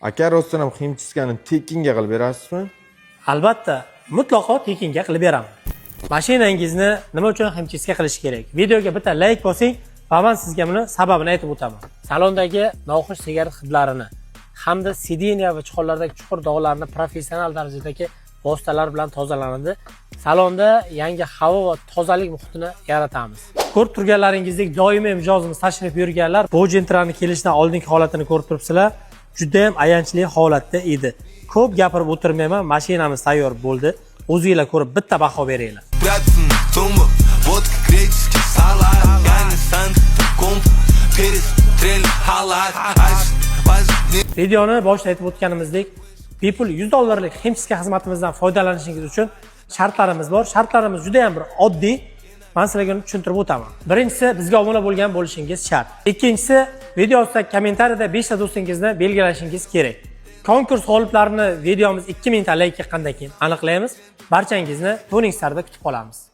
Aka, rostdan ham химчистка ni tekinga qilib berasizmi? Albatta, mutlaqo tekinga qilib beraman. Mashinangizni nima uchun химчистка qilish kerak? Videoga bitta layk bosing va man sizga buni sababini aytib o'taman. Salondagi noxush sigaret hidlarini hamda сиденья va чехол lardagi chuqur dog'larni professional darajadagi vositalar bilan tozalanadi. Salonda yangi havo va tozalik muhitini yaratamiz. Ko'rib turganlaringizdek, doimiy mijozimiz tashrif buyurganlar. Bu Gentrani kelishidan oldingi holatini ko'rib turibsizlar. Juda ham ayanchli holatda edi. Ko'p gapirib o'tirmayman, mashinamiz tayyor bo'ldi. O'zinglar ko'rib bitta baho beringlar. Прятаться на тумбах, водка, греческий салат. Я не Сантокомп, перестрели халат. Айс, возьми. Videoni boshida aytib o'tganimizdek, bepul 100 dollarlik химчистка xizmatimizdan foydalanishingiz uchun shartlarimiz bor. Shartlarimiz juda ham bir oddiy. Man sizlarga uni tushuntirib o'taman. Birinchisi, bizga obuna bo'lgan bo'lishingiz shart. Ikkinchisi, video ostidagi kommentariyada 5 ta do'stingizni belgilashingiz kerak. Konkurs g'oliblarini videomiz 2000 ta layk yiqqandan keyin aniqlaymiz. Barchangizni Tuning Starda kutib qolamiz.